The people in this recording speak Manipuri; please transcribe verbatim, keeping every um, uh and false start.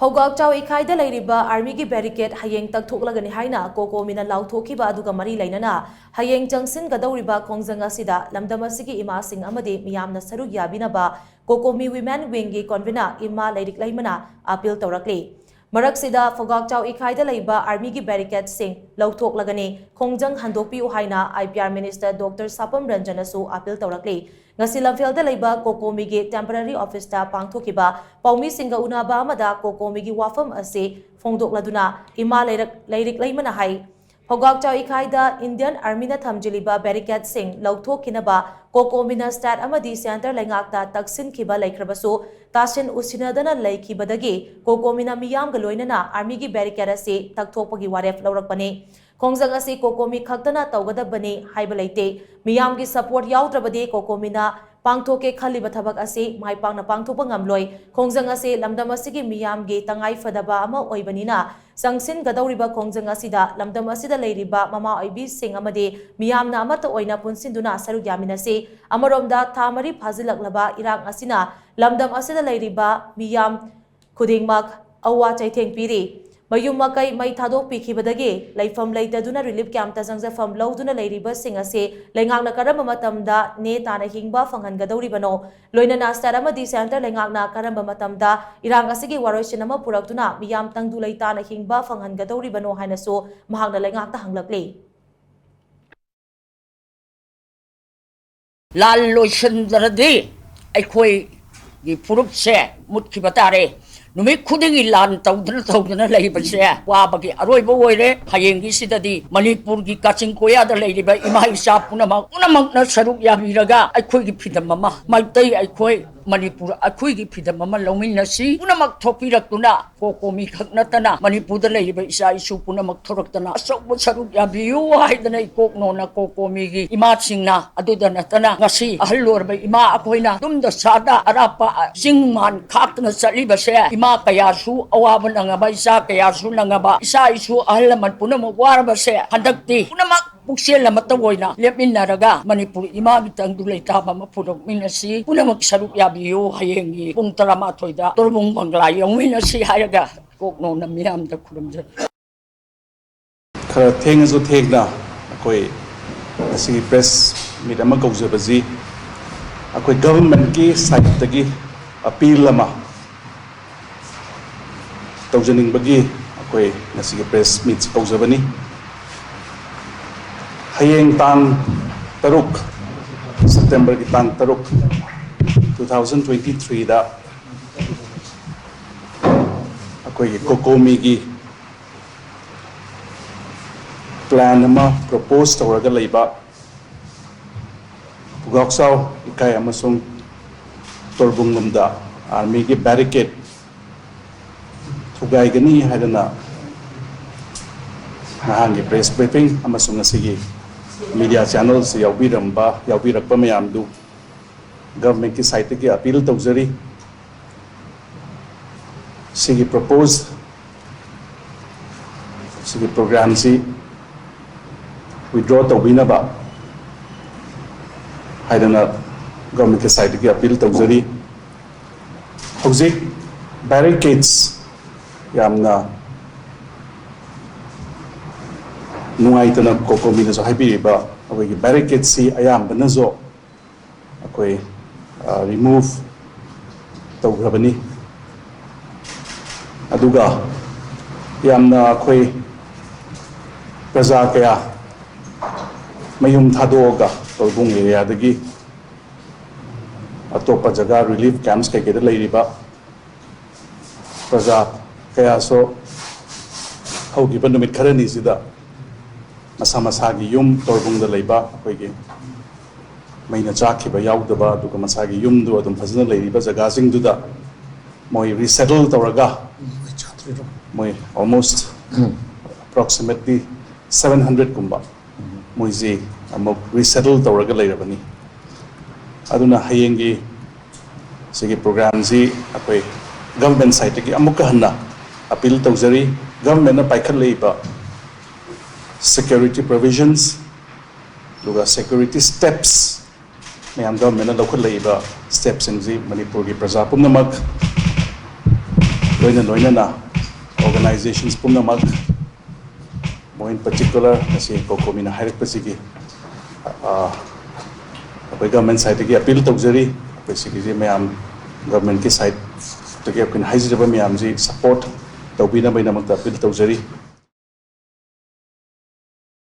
ꯐꯧꯒꯥꯛꯆꯥꯎ ꯏꯈꯥꯏꯗ ꯂꯩꯔꯤꯕ ꯑꯥꯔꯃꯤꯒꯤ ꯕꯦꯔꯤꯀꯦꯗ ꯍꯌꯦꯡ ꯇꯛꯊꯣꯛꯂꯒꯅꯤ ꯍꯥꯏꯅ ꯀꯣꯀꯣꯃꯤꯅ ꯂꯥꯎꯊꯣꯛꯈꯤꯕ ꯑꯗꯨꯒ ꯃꯔꯤ ꯂꯩꯅꯅ ꯍꯌꯦꯡ ꯆꯪꯁꯤꯟꯒꯗꯧꯔꯤꯕ ꯈꯣꯡꯖꯪ ꯑꯁꯤꯗ ꯂꯝꯗꯝ ꯑꯁꯤꯒꯤ ꯏꯃꯥꯁꯤꯡ ꯑꯃꯗꯤ ꯃꯤꯌꯥꯝꯅ ꯁꯔꯨꯛ ꯌꯥꯕꯤꯅꯕ ꯀꯣꯀꯣꯃꯤ ꯋꯤꯃꯦꯟ ꯋꯤꯡꯒꯤ ꯀꯣꯟꯚꯤꯅꯔ ꯏꯃꯥ ꯂꯩꯔꯤꯛ ꯂꯩꯃꯅ ꯑꯄꯤꯜ ꯇꯧꯔꯛꯂꯤ꯫ ꯃꯔꯛꯁꯤꯗ ꯐꯧꯒꯥꯛꯆꯥꯎ ꯏꯈꯥꯏꯗ ꯂꯩꯕ ꯑꯥꯔꯃꯤꯒꯤ ꯕꯦꯔꯤꯀꯦꯗꯁꯤꯡ ꯂꯧꯊꯣꯛꯂꯒꯅꯤ, ꯈꯣꯡꯖꯪ ꯍꯟꯗꯣꯛꯄꯤꯌꯨ ꯍꯥꯏꯅ I P R minister doctor Sapam ꯔꯟꯖꯟꯅꯁꯨ ꯑꯄꯤꯜ ꯇꯧꯔꯛꯂꯤ꯫ ꯉꯁꯤ ꯂꯝꯐꯦꯜꯗ ꯂꯩꯕ ꯀꯣꯀꯣꯃꯤꯒꯤ ꯇꯦꯝꯄꯔꯔꯤ ꯑꯣꯐꯤꯁꯇ ꯄꯥꯡꯊꯣꯛꯈꯤꯕ ꯄꯥꯎꯃꯤꯁꯤꯡꯒ ꯎꯅꯕ ꯑꯃꯗ ꯀꯣꯀꯣꯃꯤꯒꯤ ꯋꯥꯐꯝ ꯑꯁꯤ ꯐꯣꯡꯗꯣꯛꯂꯗꯨꯅ ꯏꯃꯥ ꯂꯩꯔꯛ-, ꯂꯩꯔꯤꯛ ꯂꯩꯃꯅ ꯍꯥꯏ, ꯐꯧꯒꯥꯛꯆꯥꯎ ꯏꯈꯥꯏꯗ ꯏꯟꯗꯤꯌꯟ ꯑꯥꯔꯃꯤꯅ ꯊꯝꯖꯤꯜꯂꯤꯕ ꯕꯦꯔꯤꯀꯦꯗꯁꯤꯡ ꯂꯧꯊꯣꯛꯈꯤꯅꯕ ꯀꯣꯀꯣꯃꯤꯅ ꯁ꯭ꯇꯦꯠ ꯑꯃꯗꯤ ꯁꯦꯟꯇꯔ ꯂꯩꯉꯥꯛꯇ ꯇꯛꯁꯤꯟꯈꯤꯕ ꯂꯩꯈ꯭ꯔꯕꯁꯨ, ꯇꯥꯁꯤꯟ ꯎꯁꯤꯟꯅꯗꯅ ꯂꯩꯈꯤꯕꯗꯒꯤ ꯀꯣꯀꯣꯃꯤꯅ ꯃꯤꯌꯥꯝꯒ ꯂꯣꯏꯅꯅ ꯑꯥꯔꯃꯤꯒꯤ ꯕꯦꯔꯤꯀꯦꯗ ꯑꯁꯤ ꯇꯛꯊꯣꯛꯄꯒꯤ ꯋꯥꯔꯦꯞ ꯂꯧꯔꯛꯄꯅꯤ꯫ ꯈꯣꯡꯖꯪ ꯑꯁꯤ ꯀꯣꯀꯣꯃꯤ ꯈꯛꯇꯅ ꯇꯧꯒꯗꯕꯅꯤ ꯍꯥꯏꯕ ꯂꯩꯇꯦ꯫ ꯃꯤꯌꯥꯝꯒꯤ ꯁꯄꯣꯔꯠ ꯌꯥꯎꯗ꯭ꯔꯕꯗꯤ ꯀꯣꯀꯣꯃꯤꯅ ꯄꯥꯡꯊꯣꯛꯀꯦ ꯈꯜꯂꯤꯕ ꯊꯕꯛ ꯑꯁꯤ ꯃꯥꯏ ꯄꯥꯛꯅ ꯄꯥꯡꯊꯣꯛꯄ ꯉꯝꯂꯣꯏ꯫ ꯈꯣꯡꯖꯪ ꯑꯁꯤ ꯂꯝꯗꯝ ꯑꯁꯤꯒꯤ ꯃꯤꯌꯥꯝꯒꯤ ꯇꯉꯥꯏ ꯐꯗꯕ ꯑꯃ ꯑꯣꯏꯕꯅꯤꯅ, ꯆꯪꯁꯤꯟꯒꯗꯧꯔꯤꯕ ꯈꯣꯡꯖꯪ ꯑꯁꯤꯗ ꯂꯝꯗꯝ ꯑꯁꯤꯗ ꯂꯩꯔꯤꯕ ꯃꯃꯥ ꯑꯣꯏꯕꯤꯁꯤꯡ ꯑꯃꯗꯤ ꯃꯤꯌꯥꯝꯅ ꯑꯃꯠꯇ ꯑꯣꯏꯅ ꯄꯨꯟꯁꯤꯟꯗꯨꯅ ꯁꯔꯨꯛ ꯌꯥꯃꯤꯟꯅꯁꯤ꯫ ꯑꯃꯔꯣꯝꯗ, ꯊꯥ ꯃꯔꯤ ꯐꯥꯖꯤꯜꯂꯛꯂꯕ ꯏꯔꯥꯡ ꯑꯁꯤꯅ ꯂꯝꯗꯝ ꯑꯁꯤꯗ ꯂꯩꯔꯤꯕ ꯃꯤꯌꯥꯝ ꯈꯨꯗꯤꯡꯃꯛ ꯑꯋꯥ ꯆꯩꯊꯦꯡ ꯄꯤꯔꯤ꯫ ꯃꯌꯨꯝ ꯃꯀꯩ ꯃꯩ ꯊꯥꯗꯣꯛꯄꯤꯈꯤꯕꯗꯒꯤ ꯂꯩꯐꯝ ꯂꯩꯇꯗꯨꯅ ꯔꯤꯂꯤꯐ ꯀꯦꯝꯞꯇ ꯆꯪꯖꯐꯝ ꯂꯧꯗꯨꯅ ꯂꯩꯔꯤꯕꯁꯤꯡ ꯑꯁꯤ ꯂꯩꯉꯥꯛꯅ ꯀꯔꯝꯕ ꯃꯇꯝꯗ ꯅꯦ ꯇꯥꯅ ꯍꯤꯡꯕ ꯐꯪꯍꯟꯒꯗꯧꯔꯤꯕꯅꯣ? ꯂꯣꯏꯅꯅ ꯁ꯭ꯇꯦꯠ ꯑꯃꯗꯤ ꯁꯦꯟꯇꯔ ꯂꯩꯉꯥꯛꯅ ꯀꯔꯝꯕ ꯃꯇꯝꯗ ꯏꯔꯥꯡ ꯑꯁꯤꯒꯤ ꯋꯥꯔꯣꯏꯁꯤꯟ ꯑꯃ ꯄꯨꯔꯛꯇꯨꯅ ꯃꯤꯌꯥꯝ ꯇꯪꯗꯨ ꯂꯩꯇꯥꯅ ꯍꯤꯡꯕ ꯐꯪꯍꯟꯒꯗꯧꯔꯤꯕꯅꯣ ꯍꯥꯏꯅꯁꯨ ꯃꯍꯥꯛꯅ ꯂꯩꯉꯥꯛꯇ ꯍꯪꯂꯛꯂꯤ꯫ ꯂꯥꯟ ꯂꯣꯏꯁꯤꯟꯗ꯭ꯔꯗꯤ ꯑꯩꯈꯣꯏꯒꯤ ꯐꯨꯔꯨꯞꯁꯦ ꯃꯨꯠꯈꯤꯕ ꯇꯥꯔꯦ꯫ ꯅꯨꯃꯤꯠ ꯈꯨꯗꯤꯡꯒꯤ ꯂꯥꯟ ꯇꯧꯗꯅ ꯇꯧꯗꯅ ꯂꯩꯕꯁꯦ ꯋꯥꯕꯒꯤ ꯑꯔꯣꯏꯕ ꯑꯣꯏꯔꯦ꯫ ꯍꯌꯦꯡꯒꯤꯁꯤꯗꯗꯤ ꯃꯅꯤꯄꯨꯔꯒꯤ ꯀꯥꯆꯤꯟ ꯀꯣꯌꯥꯗ ꯂꯩꯔꯤꯕ ꯏꯃꯥ ꯏꯆꯥ ꯄꯨꯝꯅꯃꯛ, ꯄꯨꯝꯅꯃꯛꯅ ꯁꯔꯨꯛ ꯌꯥꯕꯤꯔꯒ ꯑꯩꯈꯣꯏꯒꯤ ꯐꯤꯗꯝ ꯑꯃ, ꯃꯩꯇꯩ ꯑꯩꯈꯣꯏ ꯃꯅꯤꯄꯨꯔ ꯑꯩꯈꯣꯏꯒꯤ history ꯑꯃ ꯂꯧꯃꯤꯟꯅꯁꯤ꯫ ꯄꯨꯝꯅꯃꯛ ꯊꯣꯛꯄꯤꯔꯛꯇꯨꯅ, ꯀꯣꯀꯣꯃꯤ ꯈꯛ ꯅꯠꯇꯅ ꯃꯅꯤꯄꯨꯔꯗ ꯂꯩꯔꯤꯕ ꯏꯆꯥ ꯏꯁꯨ ꯄꯨꯝꯅꯃꯛ ꯊꯣꯔꯛꯇꯅ ꯑꯆꯧꯕ ꯁꯔꯨꯛ ꯌꯥꯕꯤꯌꯨ ꯍꯥꯏꯗꯅ ꯏꯀꯣꯛꯅꯣꯅ ꯀꯣꯀꯣꯃꯤꯒꯤ ꯏꯃꯥꯁꯤꯡꯅ, ꯑꯗꯨꯗ ꯅꯠꯇꯅ ꯉꯁꯤ ꯑꯍꯜ ꯑꯣꯏꯔꯕ ꯏꯃꯥ ꯑꯩꯈꯣꯏꯅ ꯇꯨꯝꯗ ꯆꯥꯗ ꯑꯔꯥꯞꯄ ꯆꯤꯡ ꯃꯥꯟ ꯈꯥꯛꯇꯅ ꯆꯠꯂꯤꯕꯁꯦ, ꯏꯃꯥ ꯀꯌꯥꯁꯨ ꯑꯋꯥꯕ ꯅꯪꯉꯕ, ꯏꯆꯥ ꯀꯌꯥꯁꯨ ꯅꯪꯉꯕ, ꯏꯆꯥ ꯏꯁꯨ ꯑꯍꯜ ꯂꯃꯟ ꯄꯨꯝꯅꯃꯛ ꯋꯥꯔꯕꯁꯦ ꯍꯟꯗꯛꯇꯤ ꯄꯨꯝꯅꯃꯛ ꯄꯨꯛꯆꯦꯜ ꯑꯃꯠꯇ ꯑꯣꯏꯅ ꯂꯦꯞꯃꯤꯟꯅꯔꯒ ꯃꯅꯤꯄꯨꯔ ꯏꯃꯥꯒꯤ ꯇꯪꯗꯨ ꯂꯩꯇꯥꯕ ꯑꯃ ꯄꯨꯔꯛꯃꯤꯟꯅꯁꯤ꯫ ꯄꯨꯝꯅꯃꯛ ꯁꯔꯨꯛ ꯌꯥꯕꯤꯌꯨ꯫ ꯍꯌꯦꯡꯒꯤ ꯄꯨꯡ ꯇꯔꯥꯃꯥꯊꯣꯏꯗ ꯇꯣꯔꯕꯨꯡ ꯕꯪꯒ꯭ꯂꯥ ꯌꯧꯃꯤꯟꯅꯁꯤ ꯍꯥꯏꯔꯒ ꯀꯣꯛ ꯅꯧꯅ ꯃꯤꯌꯥꯝꯗ ꯈꯨꯔꯨꯝꯖꯔꯤ꯫ ꯈꯔ ꯊꯦꯡꯉꯁꯨ ꯊꯦꯡꯅ ꯑꯩꯈꯣꯏ ꯉꯁꯤꯒꯤ ꯄ꯭ꯔꯦꯁ ꯃꯤꯠ ꯑꯃ ꯀꯧꯖꯕꯁꯤ ꯑꯩꯈꯣꯏ ꯒꯚꯔꯟꯃꯦꯟꯠꯀꯤ ꯁꯥꯏꯠꯇꯒꯤ ꯑꯄꯤꯜ ꯑꯃ ꯇꯧꯖꯅꯤꯡꯕꯒꯤ ꯑꯩꯈꯣꯏ ꯉꯁꯤꯒꯤ ꯄ꯭ꯔꯦꯁ ꯃꯤꯠꯁꯤ ꯀꯧꯖꯕꯅꯤ꯫ ꯍꯌꯦꯡ ꯇꯥꯡ ꯇꯔꯨꯛ, ꯁꯦꯞꯇꯦꯝꯕꯔꯒꯤ ꯇꯥꯡ ꯇꯔꯨꯛ, two thousand twenty threeꯗ ꯑꯩꯈꯣꯏꯒꯤ ꯀꯣꯀꯣꯃꯤꯒꯤ ꯄ꯭ꯂꯥꯟ ꯑꯃ ꯄ꯭ꯔꯣꯄꯣꯁ ꯇꯧꯔꯒ ꯂꯩꯕ ꯄꯨꯒꯥꯛꯆꯥꯎ ꯏꯀꯥꯏ ꯑꯃꯁꯨꯡ ꯇꯣꯔꯕꯨꯡꯂꯣꯝꯗ ꯑꯥꯔꯃꯤꯒꯤ ꯕꯦꯔꯤꯀꯦꯠ ꯊꯨꯒꯥꯏꯒꯅꯤ ꯍꯥꯏꯗꯅ ꯅꯍꯥꯟꯒꯤ ꯄ꯭ꯔꯦꯁ ꯕ꯭ꯔꯤꯐꯤꯡ ꯑꯃꯁꯨꯡ ꯉꯁꯤꯒꯤ ꯃꯤꯗꯤꯌꯥ ꯆꯦꯅꯦꯜꯁ ꯌꯥꯎꯕꯤꯔꯝꯕ, ꯌꯥꯎꯕꯤꯔꯛꯄ ꯃꯌꯥꯝꯗꯨ ꯒꯚꯔꯟꯃꯦꯟꯠꯀꯤ ꯁꯥꯏꯠꯇꯒꯤ ꯑꯄꯤꯜ ꯇꯧꯖꯔꯤ꯫ ꯁꯤꯒꯤ ꯄ꯭ꯔꯣꯄꯣꯁ, ꯁꯤꯒꯤ ꯄ꯭ꯔꯣꯒ꯭ꯔꯥꯝꯁꯤ ꯋꯤꯗ꯭ꯔꯣ ꯇꯧꯕꯤꯅꯕ ꯍꯥꯏꯗꯅ ꯒꯚꯔꯟꯃꯦꯟꯠꯀꯤ ꯁꯥꯏꯠꯇꯒꯤ ꯑꯄꯤꯜ ꯇꯧꯖꯔꯤ꯫ ꯍꯧꯖꯤꯛ ꯕꯦꯔꯤꯀꯦꯠꯁ ꯌꯥꯝꯅ ꯅꯨꯡꯉꯥꯏꯇꯅ ꯀꯣꯀꯣꯃꯤꯅꯁꯨ ꯍꯥꯏꯕꯤꯔꯤꯕ ꯑꯩꯈꯣꯏꯒꯤ ꯕꯦꯔꯤꯀꯦꯠꯁꯤ ꯑꯌꯥꯝꯕꯅꯁꯨ ꯑꯩꯈꯣꯏ ꯔꯤꯃꯨꯚ ꯇꯧꯈ꯭ꯔꯕꯅꯤ꯫ ꯑꯗꯨꯒ ꯌꯥꯝꯅ ꯑꯩꯈꯣꯏ ꯄ꯭ꯔꯖꯥ ꯀꯌꯥ ꯃꯌꯨꯝ ꯊꯥꯗꯣꯛꯑꯒ ꯇꯣꯔꯕꯨꯡ ꯑꯦꯔꯤꯌꯥꯗꯒꯤ ꯑꯇꯣꯞꯄ ꯖꯒꯥ ꯔꯤꯂꯤꯐ ꯀꯦꯝꯞꯁ ꯀꯩꯀꯩꯗ ꯂꯩꯔꯤꯕ ꯄ꯭ꯔꯖꯥ ꯀꯌꯥꯁꯨ ꯍꯧꯈꯤꯕ ꯅꯨꯃꯤꯠ ꯈꯔꯅꯤꯁꯤꯗ ꯃꯁꯥ ꯃꯁꯥꯒꯤ ꯌꯨꯝ ꯇꯣꯔꯕꯨꯡꯗ ꯂꯩꯕ ꯑꯩꯈꯣꯏꯒꯤ ꯃꯩꯅ ꯆꯥꯛꯈꯤꯕ ꯌꯥꯎꯗꯕ, ꯑꯗꯨꯒ ꯃꯁꯥꯒꯤ ꯌꯨꯝꯗꯨ ꯑꯗꯨꯝ ꯐꯖꯅ ꯂꯩꯔꯤꯕ ꯖꯒꯥꯁꯤꯡꯗꯨꯗ ꯃꯣꯏ ꯔꯤꯁꯦꯇꯜ ꯇꯧꯔꯒ ꯃꯣꯏ almost approximately seven hundred ꯀꯨꯝꯕ ꯃꯣꯏꯁꯤ ꯑꯃꯨꯛ ꯔꯤꯁꯦꯇꯜ ꯇꯧꯔꯒ ꯂꯩꯔꯕꯅꯤ꯫ ꯑꯗꯨꯅ ꯍꯌꯦꯡꯒꯤ ꯁꯤꯒꯤ ꯄ꯭ꯔꯣꯒ꯭ꯔꯥꯝꯁꯤ ꯑꯩꯈꯣꯏ ꯒꯚꯔꯟꯃꯦꯟꯠ ꯁꯥꯏꯠꯇꯒꯤ ꯑꯃꯨꯛꯀ ꯍꯟꯅ ꯑꯄꯤꯜ ꯇꯧꯖꯔꯤ꯫ ꯒꯚꯔꯟꯃꯦꯟꯠꯅ ꯄꯥꯏꯈꯠꯂꯛꯏꯕ security provisions, ꯑꯗꯨꯒ security steps, ꯃꯌꯥꯝ ꯒꯚꯔꯟꯃꯦꯟꯅ ꯂꯧꯈꯠꯂꯛꯏꯕ ꯁ꯭ꯇꯦꯞꯁꯤꯡꯁꯤ ꯃꯅꯤꯄꯨꯔꯒꯤ ꯄ꯭ꯔꯖꯥ ꯄꯨꯝꯅꯃꯛ, ꯂꯣꯏꯅ ꯂꯣꯏꯅꯅ organizations ꯄꯨꯝꯅꯃꯛ, more in particular ꯉꯁꯤ ꯀꯣꯀꯣꯃꯤꯅ ꯍꯥꯏꯔꯛꯄꯁꯤꯒꯤ, ꯑ, ꯑꯩꯈꯣꯏ ꯒꯚꯔꯟꯃꯦꯟ ꯁꯥꯏꯠꯇꯒꯤ ꯑꯄꯤꯜ ꯇꯧꯖꯔꯤ꯫ ꯑꯩꯈꯣꯏ ꯁꯤꯒꯤꯁꯤ ꯃꯌꯥꯝ ꯒꯚꯔꯟꯃꯦꯟꯀꯤ ꯁꯥꯏꯠꯇꯒꯤ ꯑꯩꯈꯣꯏꯅ ꯍꯥꯏꯖꯔꯤꯕ ꯃꯌꯥꯝꯁꯤ ꯁꯄꯣꯔꯠ ꯇꯧꯕꯤꯅꯕꯒꯤꯗꯃꯛꯇ ꯑꯄꯤꯜ ꯇꯧꯖꯔꯤ꯫